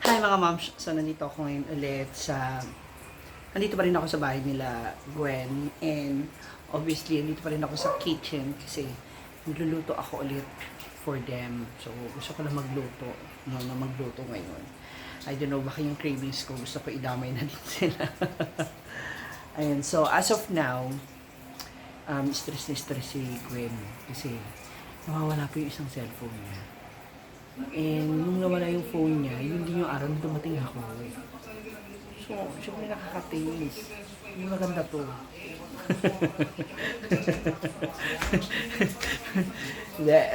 Hi mga moms, so nandito ako ngayon ulit nandito pa rin ako sa bahay nila Gwen, and obviously nandito pa rin ako sa kitchen kasi magluluto ako ulit for them. So gusto ko lang magluto, na magluto ngayon. I don't know, baka yung cravings ko, gusto ko idamay na din sila. Ayun, so as of now, stress na stress si Gwen kasi nawawala po yung isang cellphone niya. And nung nawala yung phone niya, yun din yung araw na dumating ako. So, syempre nakakatiis. Yung maganda to.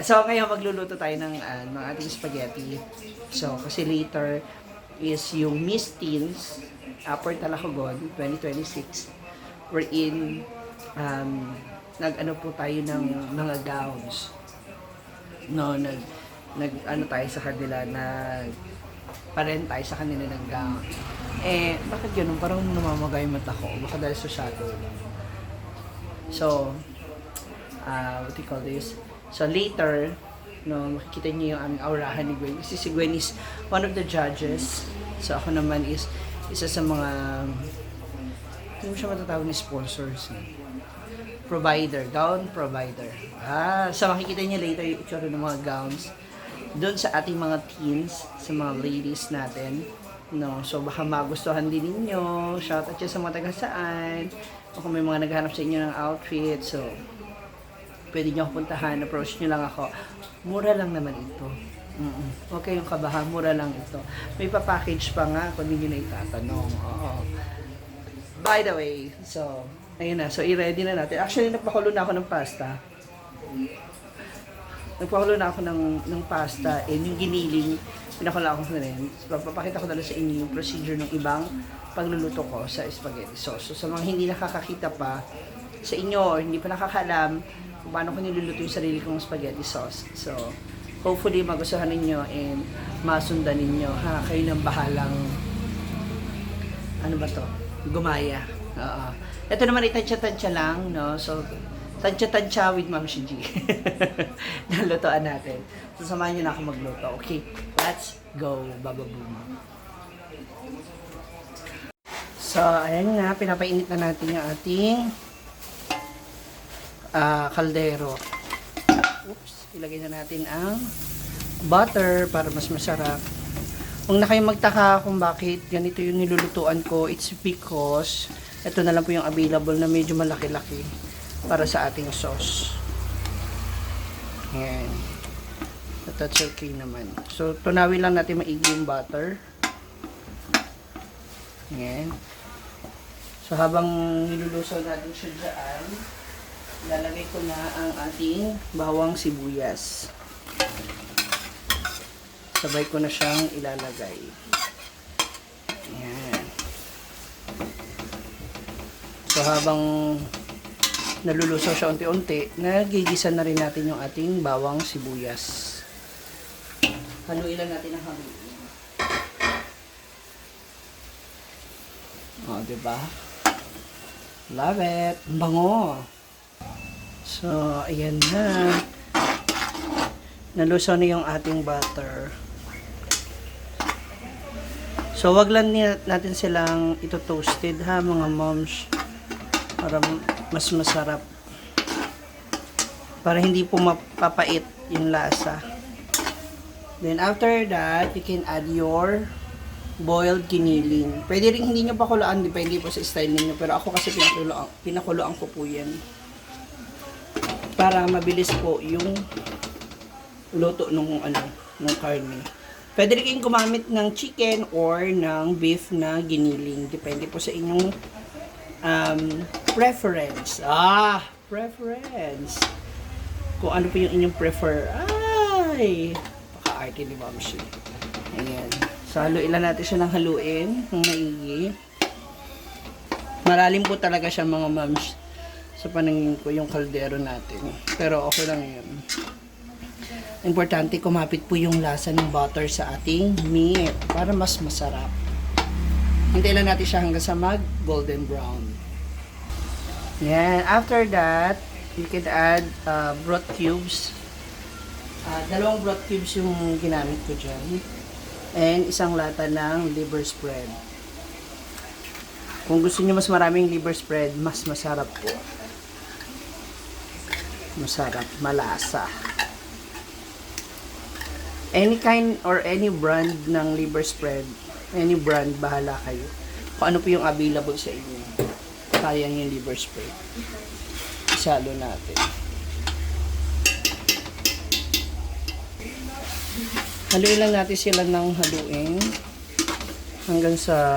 So, ngayon magluluto tayo ng ating spaghetti. So, kasi later is yung Miss Teens, Upper Talacogon 2026. Wherein, nag-ano po tayo ng mga gowns. No, nag-ano tayo sa kanila, parent tayo sa kanila ng gown. Eh, bakit ganun? Parang namamagay yung mata ko. Baka dahil sa shadow lang. So, what do you call this? So, later, no, makikita niyo yung aming aurahan ni Gwen. Kasi si Gwen is one of the judges. So, ako naman is isa sa mga, hindi mo siya matatawag ni sponsors. Provider, gown provider. So makikita niyo later yung itsura ng mga gowns doon sa ating mga teens, sa mga ladies natin. No, so baka magustuhan din ninyo. Shout out sa mga taga saan. O kung may mga naghahanap sa inyo ng outfit, so pwede niyo ako puntahan, approach niyo lang ako. Mura lang naman ito. Huwag kayong kabahan, mura lang ito. May pa-package pa nga kung hindi niyo na itatanong. Oo. By the way, so ayun na, so i-ready na natin. Actually, nagpakulo na ako ng pasta. Ng pasta, and yung giniling, pinakula ko na rin. So, papakita ko na rin sa inyo yung procedure ng ibang pagluluto ko sa spaghetti sauce. So, sa mga hindi nakakakita pa, sa inyo, or hindi pa nakakalam kung paano ko niluluto yung sarili kong spaghetti sauce. So, hopefully, magustuhan ninyo and masundan ninyo. Ha? Kayo nang bahalang, ano ba to? Gumaya. Ito naman itansya-tansya lang, no? So, tansya-tansya with Ma'am Shiji. Nalutoan natin. So, samahan nyo na ako magluto. Okay, let's go, Baba Boom. So, ayan nga, pinapainit na natin yung ating kaldero. Oops, ilagay na natin ang butter para mas masarap. Kung na kayo magtaka kung bakit ganito yung nilulutuan ko, it's because ito na lang po yung available na medyo malaki-laki para sa ating sauce. Ayan. But that's okay naman. So, tunawin lang natin maigi yung butter. Ayan. So, habang nilulusaw natin siya dyan, lalagay ko na ang ating bawang sibuyas. Sabay ko na siyang ilalagay. Ayan. So, habang nalulusaw siya unti-unti, nagigisa na rin natin yung ating bawang sibuyas. Haluin lang natin ang haluin. O, diba? Love it! Bango! So, ayan na. Nalusaw na yung ating butter. So, wag lang natin silang ito toasted ha, mga moms. Para mas masarap. Para hindi po mapapait yung lasa. Then, after that, you can add your boiled giniling. Pwede rin hindi nyo pakulaan, depende po sa style ninyo. Pero ako kasi pinakuloan ko po yan. Para mabilis po yung luto nung karne. Pwede rin kayong gumamit ng chicken or ng beef na giniling. Depende po sa inyong preference. Preference. Kung ano po yung inyong prefer. Ay! Paka-arte ni Mamshi. Ayan. So, haluin lang natin siya ng haluin. Ng maigi. Malalim po talaga siya mga moms. Sa paningin ko yung kaldero natin. Pero okay lang yun. Importante, kumapit po yung lasa ng butter sa ating meat para mas masarap. Hintayin lang natin siya hanggang sa mag-golden brown. Yan. After that, you can add broth cubes. 2 broth cubes yung ginamit ko dyan. And isang lata ng liver spread. Kung gusto niyo mas maraming liver spread, mas masarap po. Masarap, malasa. Any kind or any brand ng liver spread, any brand, bahala kayo. Kung ano po yung available sa inyo. Sayang yung liver spread. Isalo natin. Haluin lang natin sila ng haluin hanggang sa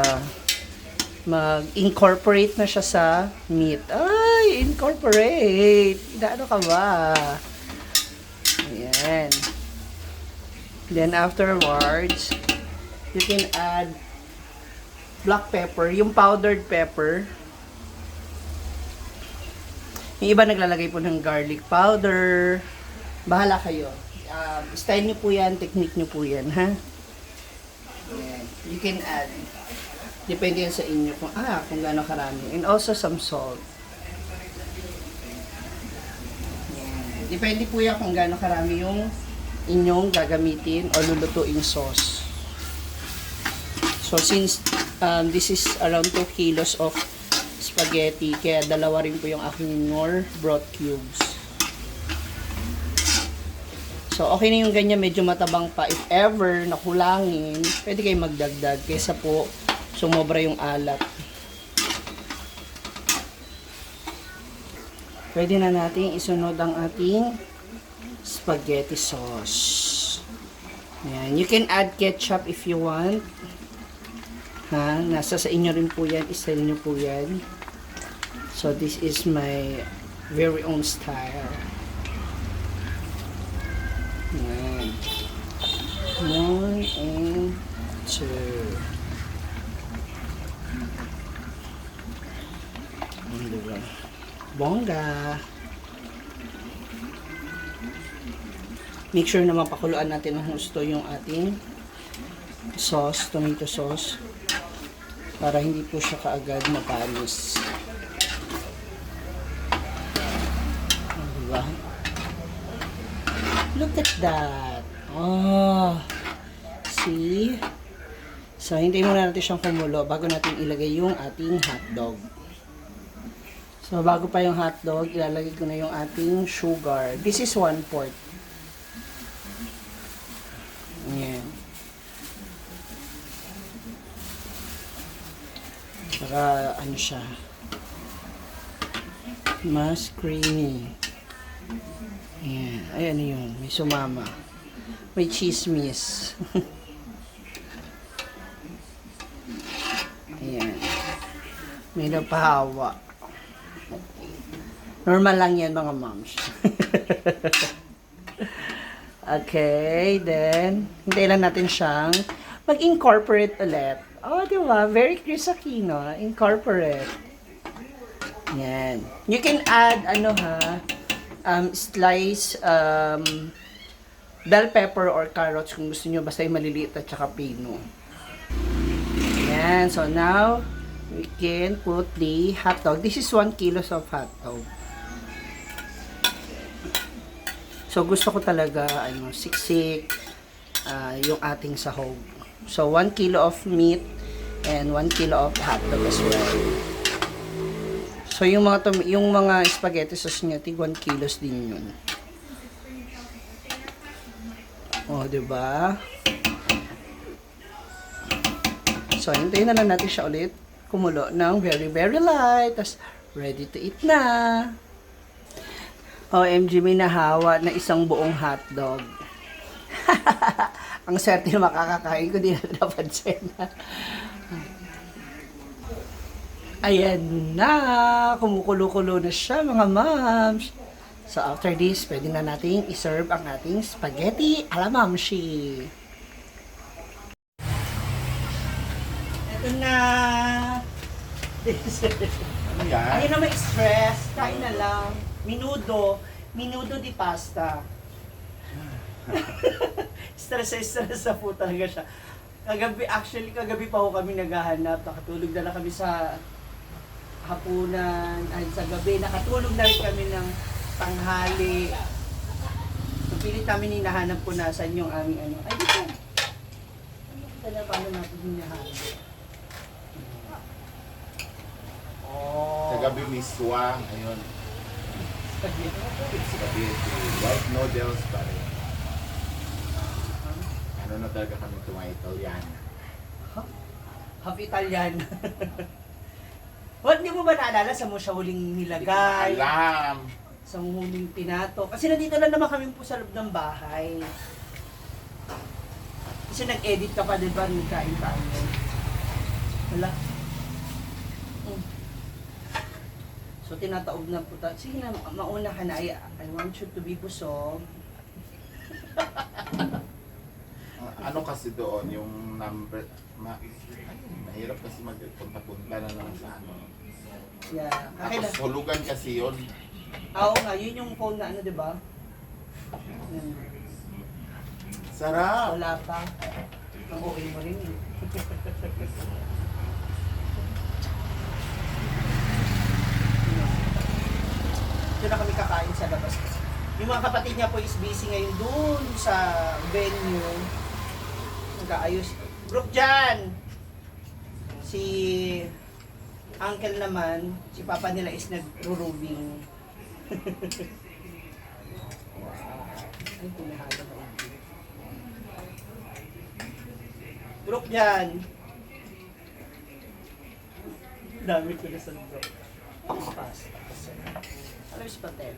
mag-incorporate na siya sa meat. Ay, incorporate! Ano ka ba? Ayan. Then afterwards, you can add black pepper, yung powdered pepper. Yung iba naglalagay po ng garlic powder. Bahala kayo. Style nyo po yan, technique nyo po yan, ha? Ayan. You can add. Depende yan sa inyo kung gaano karami. And also some salt. Ayan. Depende po yan kung gaano karami yung inyong gagamitin o lulutuing sauce. So since this is around 2 kilos of spaghetti, kaya dalawa rin po yung aking Knorr broth cubes. So, okay na yung ganyan, medyo matabang pa. If ever nakulangin, pwede kayo magdagdag kaysa po sumobra yung alat. Pwede na natin isunod ang ating spaghetti sauce. Ayan. You can add ketchup if you want. Ha? Nasa sa inyo rin po yan. Style nyo po yan. So, this is my very own style. Ayan. 1 and 2. Diba? Bongga. Make sure na mapakuluan natin ng gusto yung ating sauce, tomato sauce, para hindi po siya kaagad mapanis. Diba? Look at that. Oh. See? So, hintayin muna natin siyang kumulo bago natin ilagay yung ating hotdog. So, bago pa yung hotdog, ilalagay ko na yung ating sugar. This is 1/4. Ayan. Para, ano siya, mas creamy. Ayan. Ay, ano yun? May sumama. May chismis. Ayan. May napahawa. Normal lang yan, mga moms. Okay, then, hintayin lang natin siyang mag-incorporate ulit. Oh, di ba? Very Chris Aquino. Incorporate. Yan. You can add, slice, bell pepper or carrots kung gusto nyo. Basta yung maliliit at saka pino. Yan. So, now, we can put the hotdog. This is 1 kilos of hotdog. So, gusto ko talaga, siksik, yung ating sahog. So, 1 kilo of meat and 1 kilo of hotdog as well. So, yung mga spaghetti sauce niya, tig 1 kilos din yun. O, diba? So, hintayin na lang natin siya ulit kumulo ng very, very light. Tapos, ready to eat na. OMG, may nahawa na isang buong hotdog. Ang swerte na makakakain ko, di na napansin. Ayan na, kumukulo-kulo na siya, mga moms. So after this, pwede na natin iserve ang ating spaghetti a la mamshi. Ito na. Ayun na, may stress. Kain na lang. Minudo di pasta. Stress na po talaga siya. Kagabi pa ho kami naghahanap. Nakatulog na lang kami sa hapunan. Ay, sa gabi. Nakatulog na rin kami ng tanghali. So, pilit namin hinahanap po nasan yung aming Ay, dito. paano natin hinahalo. Kagabi miswa, ngayon spaghetti. White noodles pa rin. Ano na talaga kami ito mga Italiano. Half Italian. What, di mo ba naalala sa mo siya huling nilagay? Alam! Sa huling pinato. Kasi nandito lang naman kami po sa loob ng bahay. Kasi nag-edit ka pa, di ba? Nagkain tayo. Wala. So, tinataob na po tayo. Sige na, mauna ka na. I want you to be busog. Ano kasi doon, yung number, mahirap kasi magpunta-punta na lang sa ano. Yeah. Tapos hulugan kasi yun. Oo nga, yun yung phone na ano, di ba? Sarap! Wala pa. Ang okay mo rin eh. Ito na kami kakain sa labas. Yung mga kapatid niya po is busy ngayon doon sa venue. Nag-aayos. Group dyan! Si Uncle naman, si Papa nila is nag-rubing. Ay, pinahalo ba yun? Group dyan! Dami ko na sa group. Pasta. Alam si Patel.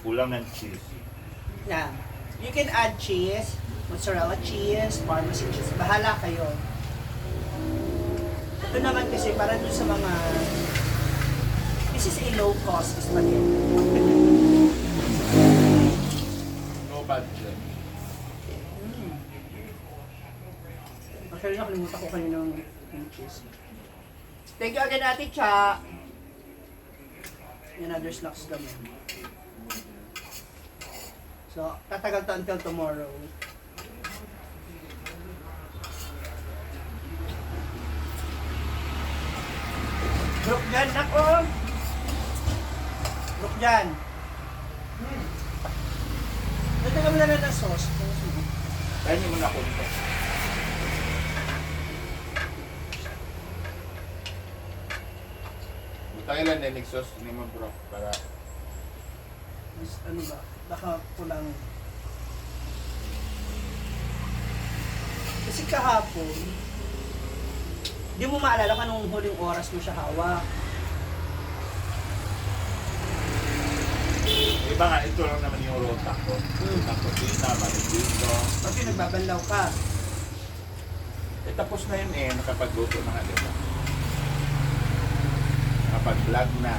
Kulang ng cheese. Na, you can add cheese, mozzarella cheese, parmesan cheese. Bahala kayo. Ito naman kasi para dun sa mga this is a low cost spaghetti. No budget. Actually, nakalimutan ko kanina ng cheese. Thank you again, Ate Cha. Yan, other snacks kami. So, tatagal to until tomorrow. Look dyan, nako! Look dyan. Nagtagal mo na lang ng sauce. Kaya niyo muna kunti. Butang ilan din sauce ni mo bro para Mas, ano ba? Baka kulang. Kasi kahapon, di mo maalala kung anong huling oras mo siya hawak. iba nga ito lang naman yung rota ko. Tapos dito, balik dito. Kasi nagbabanlaw ka. Tapos na yun nakapagluto na nga diba? Nakapag-vlog na.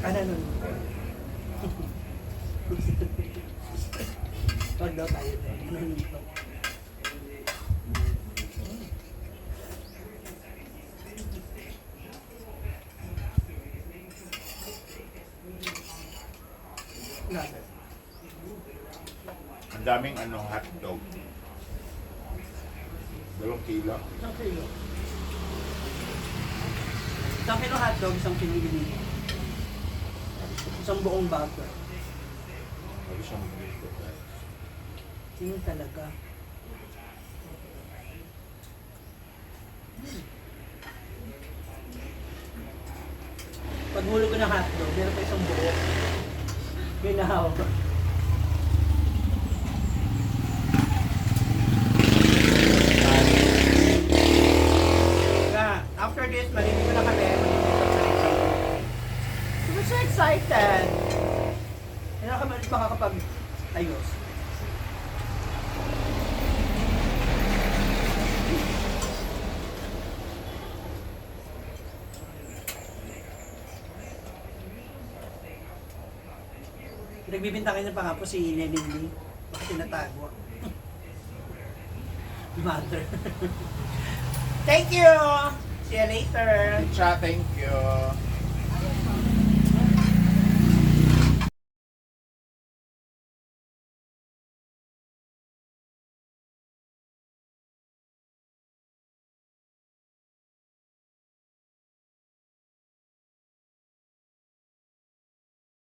Ano nun? Wag daw tayo doon. Nanuntok. Grabe. Ang daming hotdog. 2 kilo. Isang kilo. Isang kilo hotdog, isang kilo binili. Isang buong butter. Sabi siya mag-gusto guys. Yun talaga. Pag hulog ko ng hotdog, meron pa isang buo. Ginahaw. After this, maliligo na kami. I'm so excited! Hindi na kami ulit makakapag-ayos. Nagbibintangan niya pa nga po si Lenin Lee. Bakit tinatago? Mother. Thank you! See you later! Cha, thank you.